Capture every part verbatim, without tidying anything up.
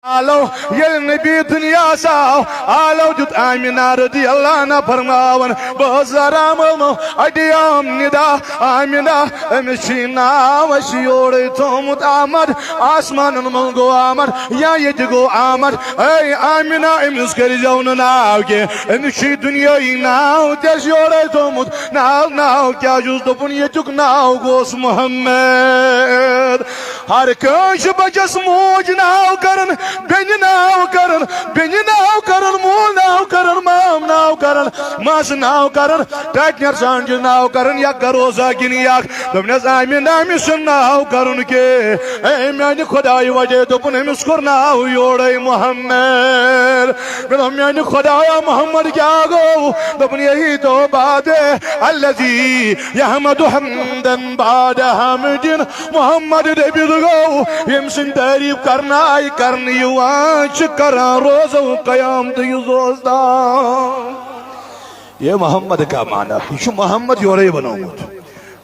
آلو، ییٚلہِ نبی دُنیاہس آو، آلو دیُت آمینہ رضی اللہ عنہا فرماوان، بہٕ ٲسٕس آرام آلمو، اَتہِ آم ندا، آمینہ، أمِس چھُ یہِ ناو اَسہِ یورَے تھوٚومُت احمد، آسمانن منٛز گوٚو آمد یا ییٚتہِ گوٚو آمد، اے آمینہ، أمِس کٔرۍزیو نہٕ ناو کینٛہہ، أمِس چھُ یہِ دُنیٲیی ناو تہِ اَسہِ یورَے تھوٚومُت، ناو، ناو کیٛاہ چھُس؟ دوٚپُن، ییٚتیُک ناو گوٚوس محمد۔ ہر کٲنٛسہِ بچس موج ناو کران، بیٚنہِ ناو کران، بیٚنہِ ناو کران، مول ناو کران، مام ناو کران، ماس ناو کران، ٹاٹنر سان چھِ ناو کران، یا کروزا کِنہٕ یا۔ دوٚپنس، آمینہ، أمِس چھُنہٕ ناو کرُن کینٛہہ۔ اے میانہِ خدایہِ وجہ، دوٚپُن، أمِس کوٚر ناو یورے محمد۔ مےٚ دوٚپ، میانہِ خدایا، محمد کیٛاہ گوٚو؟ دوٚپُن، یہی تو بات ہے، الذی یحمد حمدا بعد حمد۔ محمد نبی گوٚو، ییٚمہِ سٕنٛدۍ تعریٖف کرنہٕ آیہِ کرنہٕ یِوان، چھِ کران روزو قیامتہٕ یُس دوستان۔ یہ محمد کا معنی، یہِ چھُ محمد یورے بنومُت۔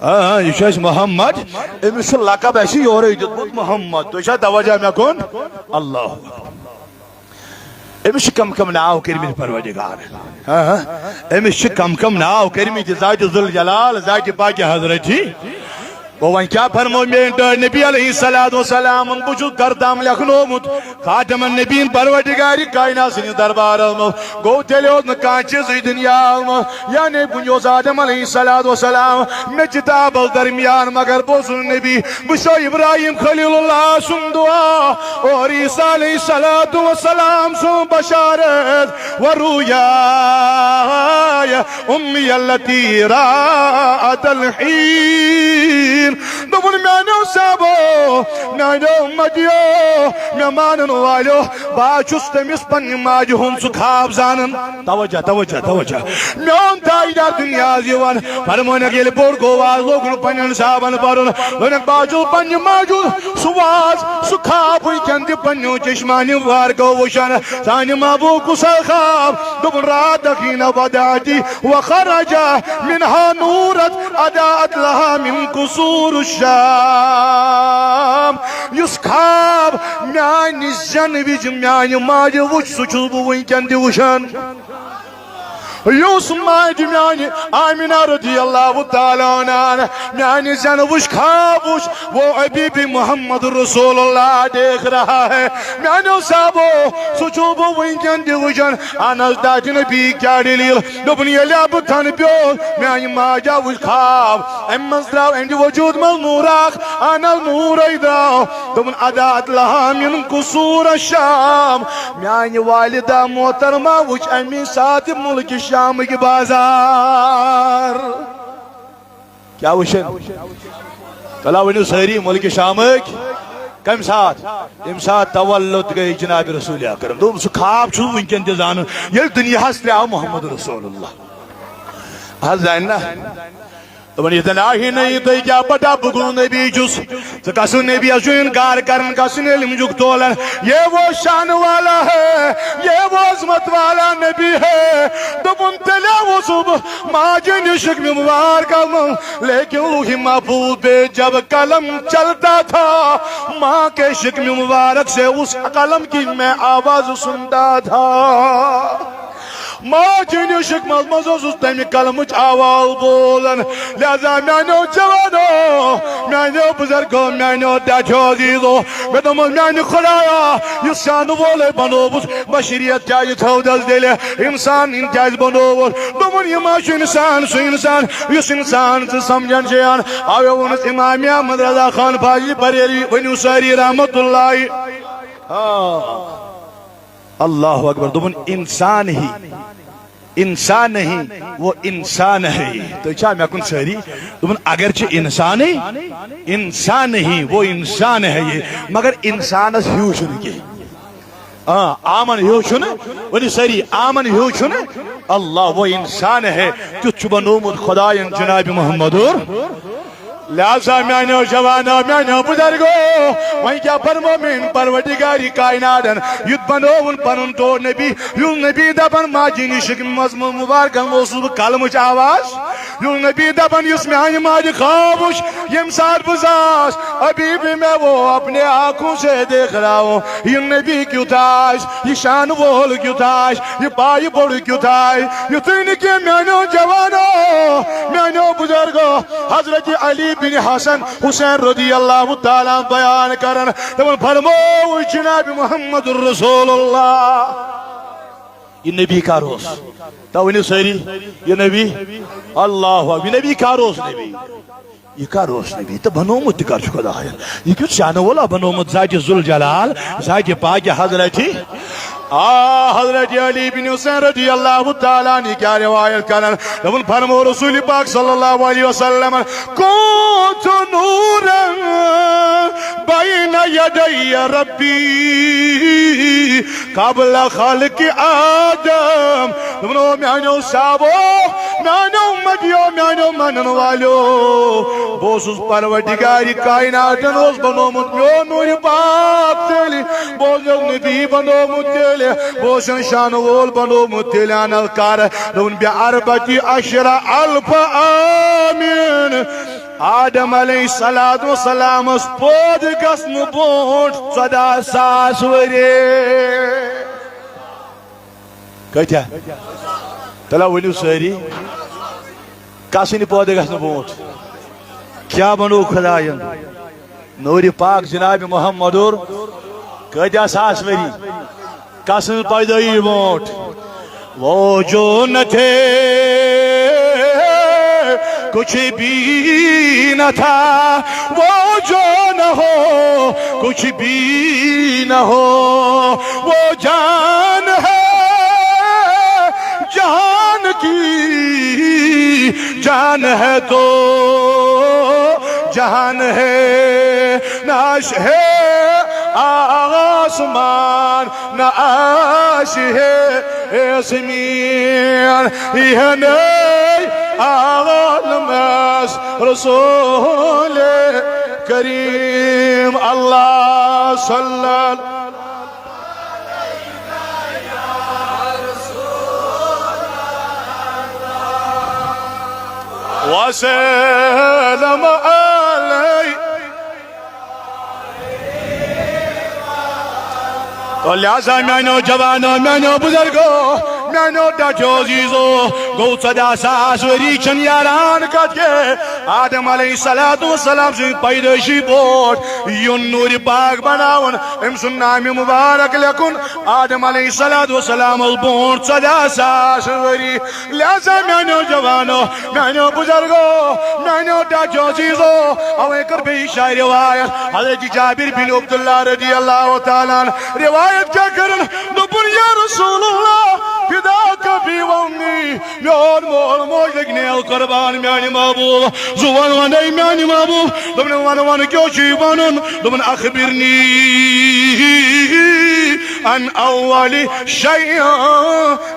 آ، یہِ چھُ اَسہِ محمد، أمِس چھُ لقب اَسہِ یورے دیُتمُت محمد۔ تُہۍ چھا توجہ مےٚ کُن؟ اللہ اکبر۔ أمِس چھِ کم کم ناو کٔرمٕتۍ پروردگار۔ ہاں، أمِس چھِ کم کم ناو کٔرمٕتۍ ذاتِ ذوالجلال، ذاتِ پاکِ حضرتی۔ گوٚو وۄنۍ کیٛاہ فرمو میٛٲنۍ ٹٲٹھۍ نبی علیہ الصلوۃ والسلام، بہٕ چھُس گردام لیکھنومُت خاتم النبیین پروردگار کائنات سٕنٛدِس دربارس منٛز۔ گوٚو تیٚلہِ اوس نہٕ کانٛہہ چیٖزٕے دُنیاہس منٛز، یعنی وُنہِ اوس آدم علیہ الصلوۃ والسلام مےٚ کتابس درمیان، مگر بہٕ اوسُس نبی۔ بہٕ چھُسو ابراہیم خلیل اللہ سُنٛد دعا اور عیسیٰ علیہ الصلوۃ والسلام سُنٛد بشارت و رویای امی التی رات الحین۔ دوٚپُن، میٛانیو صحابو، میٛانیو اُمتیو، مےٚ مانن والیو، بہٕ حظ چھُس تٔمِس پننہِ ماجہِ ہُنٛد سُہ خواب زانان۔ توجہ، توجہ، توجہ۔ میون تاجدار دُنیاہس یِوان، فرمٲونکھ، ییٚلہِ بوٚڑ گوٚو، آز لوگُن پننٮ۪ن صحابن پرُن۔ دوٚپنکھ، بہٕ حظ چھُس پننہِ ماجہِ ہُنٛد سُہ واز، سُہ خواب وٕنکٮ۪ن تہِ پننیو چشمانیو وارکو وٕچھان۔ سانہِ محبوب کُس حظ خواب؟ دوٚپُن، رات دکھیٖنہ وداعتی وخرج منها نورت اضاءت لها من قصور الشام۔ یُس خواب میانہِ زٮ۪نہٕ وِزِ میانہِ ماجہِ وُچھ، سُہ چھُس بہٕ وٕنکٮ۪ن تہِ وٕچھان۔ یُس ماجہِ میانہِ آمینہ رضی اللہ تعالیٰ عنہا میانہِ زٮ۪نہٕ وٕچھ، خواب وٕچھ، وہ ابھی بھی محمد رسول اللہ دیکھ رہا ہے۔ میانیو صحابو، سُہ چھُس بہٕ وٕنکٮ۪ن تہِ وٕچھان۔ انس دپہِ، نبی کیٛاہ دٔلیٖل؟ دوٚپُن، ییٚلہِ بہٕ تھنہٕ پیوٚس، میانہِ ماجہِ وُچھ خواب، امہِ منٛز درٛاو، اہندِ وجود منٛز نوٗر اکھ، انس نوٗرے درٛاو۔ دوٚپُن، اضاءت لها من قصور الشام۔ میانہِ والدہ محترمہ وُچھ امی ساتہٕ مُلکہِ شامٕکۍ بازار۔ کیٛاہ وٕچھن؟ تلا ؤنِو سٲری، مُلکہِ شامٕکۍ۔ کَمہِ ساتہٕ؟ ییٚمہِ ساتہٕ تولد گٔے جناب رسول اکرم۔ دوٚپُن، سُہ خواب چھُس وٕنکٮ۪ن تہِ زانان، ییٚلہِ دُنیاہَس ترٛاو محمد رسول اللہ۔ حظ زانہِ نا؟ دوٚپُن، یہِ زَن آہی نہٕ، یہِ تُہۍ کیٛاہ پَتہ بہٕ کُس نبی چھُس؟ ژٕ کَسُن نبی یَس چھُ اِنکار کَران، کَسُن علم چھُکھ تولان؟ یہ وہ شان والا ہے، یہ وہ عظمت والا نبی ہے۔ دوٚپُن، تیٚلہِ اوسُس بہٕ ماجہِ نِشُک مُبارک منٛز، لیکن لوح محفوظ پہ جب قلم چلتا تھا، ماں کے شکم مبارک سے اس قلم کی میں آواز سنتا تھا۔ ماجہِ نِشُک منٛز منٛز اوسُس تَمہِ قلمٕچ آواز بوزان۔ لہذا میانیو جوانو، میانیو بزرگو، میانیو ڈاٹھیو عزیزو، مےٚ دوٚپمَس، میانہِ خدایا، یُس شانہٕ وولے بنووُتھ، بشریت کیٛازِ تھٲوٕدس دِلہِ؟ انسان کیٛازِ بنووُتھ؟ دوٚپُن، یہِ ما چھُ انسان، سُہ انسان، یُس انسان ژٕ سمجھان چھے ہن؟ اوے ووٚنُس امام احمد رضا خان فاضلی بریلوی، ؤنِو سٲری رحمت اللہ۔ آ۔ اللہ اکبر۔ دوٚپُن، انسان ہی، انسان نہیں، وہ انسان ہے یہ۔ تُہۍ چھا مےٚ کُن سٲری؟ دوٚپُن، اگرچہ انسان ہی، انسان نہیں، وہ انسان ہے یہ، مگر انسانس ہیوٗ چھُنہٕ کینٛہہ۔ آ، آمن ہیوٗ چھُنہٕ، ؤنِو سٲری، آمن ہیوٗ چھُنہٕ۔ اللہ، وہ انسان ہے، تیُتھ چھُ بنوومُت خداین جناب محمد۔ لہذا میانیو جوانو، میانیو بزرگو، وۄنۍ کیٛاہ فرمو میٲنۍ پروردگار کائناتن، یُتھ بنووُن پنُن ٹوٹھ نبی، یُس نبی دپان ماجہِ نِشُک مضمون مبارکن اوسُس بہٕ قلمٕچ آواز۔ یُس نبی دپان، یُس میانہِ ماجہِ خواب وُچھ، ییٚمہِ ساتہٕ بہٕ زاس، ابھی بھی میں وہ اپنے آنکھوں سے دیکھ رہا ہوں۔ یہِ نبی کیُتھ آسہِ، یہِ شانہٕ وول کیُتھ آسہِ، یہِ پایہِ بوٚڑ کیُتھ آسہِ۔ یُتھُے نہٕ کینٛہہ، میانیو جوانو، میانیو بزرگو، حضرت علی بن حسن حسین رضی اللہ تعالیٰ عنہ بیان کران، تِمن فرموو، جناب محمد رسول اللہ۔ یہِ نبی کر اوس؟ تو ؤنِو سٲری، یہِ نبی، اللہ اکبر، یہِ نبی کر اوس نبی؟ یہِ کر اوس نبی؟ تہٕ بنومُت تہِ کر چھُ خدایَن؟ یہِ کیُتھ شانہٕ وولا بنومُت ذاتِ ذوالجلال، ذاتِ پاکہِ حضرتِ۔ آ، حضرت علی بن حسین رضی اللہ تعالیٰ عنہ کیا روایت کرن؟ دوٚپُن، فرمو رسول پاک صلی اللہ علیہ وسلم، كنت نورا بين يدي ربي قبل خلق آدم۔ دوٚپُن، او میانیو صحابو، میانیو امتیو، میانیو مانن والیو، بہٕ اوسُس پروردگارِ کائناتن اوس بنومُت میون نوٗرِ پاک تیٚلہِ، بہٕ اوسُس نبی بنومُت تیٚلہِ، بہٕ اوسُس شانہٕ وول بنومُت تیٚلہِ۔ انل کر، دوٚپُن، بأربعة عشر ألف عام۔ آدم علیہ الصلوۃ والسلامس پٲدٕ گژھنہٕ برونٛٹھ ژۄداہ ساس ؤری۔ کۭتیاہ؟ تیٚلہِ ؤنِو سٲری، کسٕنۍ پٲدٕ گژھنہٕ برونٛٹھ کیٛاہ بنوو خدایَن؟ نوٗرِ پاک جناب محمدُر۔ کۭتیاہ ساس ؤری؟ کسٕنٛز پیدٲیی برونٛٹھ؟ وہ جو نہ تھے، کچھ بھی نہ تھا، وہ جو نہ ہو، کچھ بھی نہ ہو، وہ جان ہے جہان کی، جان ہے تو جہان ہے، نہ عرش ہے آسمان، نہ عرش ہے زمین، یہ نہیں عالمس رسول کریم۔ اللہ صلی اللہ وسلم علیہ۔ تو لہذا میانیو جوانو، میانیو بزرگو، میانیو ڈاچو عزیزو، گوٚو ژۄداہ ساس ؤری چھن یاران کتھ کے آدم علیہ الصلوۃ والسلام سٕنٛدِ پیدٲیشی برونٛٹھ یُن نوٗرِ پاک بناوُن، أمۍ سُنٛد نامِ مبارک لیکھُن آدم علیہ الصلوۃ والسلام برونٛٹھ ژۄداہ ساس ؤری۔ لہذا میانیو جوانو، میانیو بزرگو، میانیو ڈاچو عزیزو، اوے کر بیٚیہِ شاہ روایت حضرت جابر بن عبداللہ رضی اللہ تعالیٰ عنہ۔ روایت کیا کرن؟ دوٚپُن، یا رسول اللہ، فداک ابی و امی، میون مول موج لگہِ نیل قربان میانہِ محبوب۔ زُوَن وَنے میانہِ محبوب۔ دوٚپُن، وَن وَن کیٛاہ چھُے وَنُن؟ دوٚپُن، اخبرنی عن اول شیء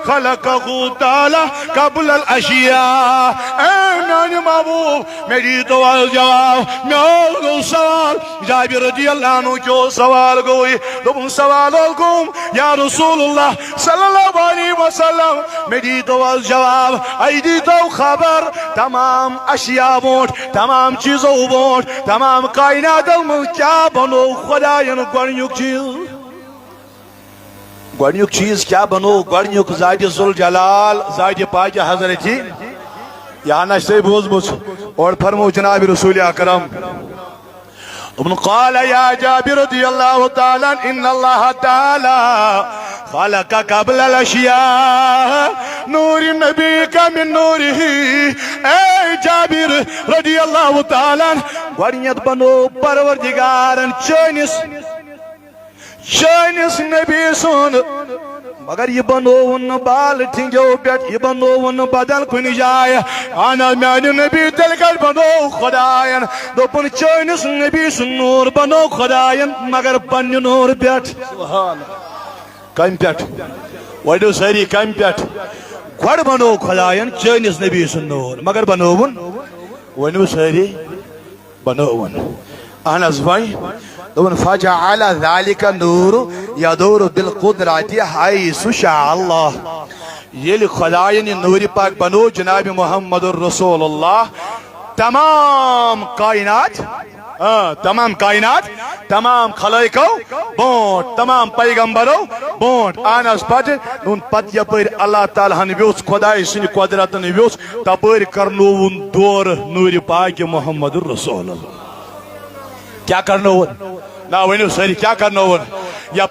خلقہ تعالیٰ قبل الاشیاء۔ اے میانہِ محبوب، مےٚ دیٖتو از جواب، مےٚ اوس گوٚو سوال۔ جابر رضی اللہ عنہ کیو سوال گوٚو یہِ۔ دوٚپُن، سوال اوس گوٚو، یا رسول اللہ صلی اللہ علیہ وسلم، مےٚ دیٖتو از جواب، اَسہِ دیٖتو خبر، تمام اشیاء برونٛٹھ، تمام چیٖزو برونٛٹھ، تمام کائناتو منٛز کیٛاہ بنوو خدایَن گۄڈٕنیُک چیٖز؟ گۄڈٕنیُک چیٖز کیٛاہ بنوو؟ گۄڈٕنیُک ذاتِ ذوالجلال، ذاتِ پاکہِ حضرتِ، یہِ ہنا چھِ تۄہہِ بوٗزمٕژ۔ اورٕ فرموو جناب رسول اکرم، دوٚپُن، قال یا جابر رضی اللہ تعالیٰ عنہ، ان اللہ تعالیٰ خلق قبل الاشیاء نور نبیک من نورہ۔ اے جابر رضی اللہ تعالیٰ عنہ، گۄڈٕنیتھ بنوو پروردگارن چٲنِس چٲنِس نبی سُنٛد، مگر یہِ بنووُن نہٕ بال ٹھِنٛگیو پٮ۪ٹھ، یہِ بنووُن نہٕ بدل کُنہِ جایہِ۔ اہن حظ، میانہِ نبی تیٚلہِ کتہِ بنوو خدایَن؟ دوٚپُن، چٲنِس نبی سُنٛد نوٗر بنوو خدایَن، مگر پننہِ نوٗر پٮ۪ٹھ۔ سبحان۔ کمہِ پٮ۪ٹھ؟ ؤنِو سٲری، کمہِ پٮ۪ٹھ؟ گۄڈٕ بنوو خدایَن چٲنِس نبی سُنٛد نوٗر، مگر بنووُن، ؤنِو سٲری، بنووُن۔ اہن حظ وۄنۍ۔ دوٚپُن، فجعل ذلك النور يدور بالقدرة حيث شاء الله۔ ییٚلہِ خۄدایَن یہِ نوٗرِ پاک بنوو جناب محمد رسول اللہ، تمام کائنات، آ، تمام کائنات، تمام خلائقو برونٛٹھ، تمام پیغمبرو برونٛٹھ۔ اہن حظ، پتہٕ نوٚن پتہٕ یپٲرۍ اللہ تعالیٰ ہن ویوٚژھ، خۄداے سٕنٛدِ قۄدرتن ویوٚژھ، تپٲرۍ کرنووُن دورٕ نوٗرِ پاکہِ محمد رسول اللہ۔ کیٛاہ کرنووُن؟ نا ؤنِو سٲری، کیٛاہ کرنووُن؟ یا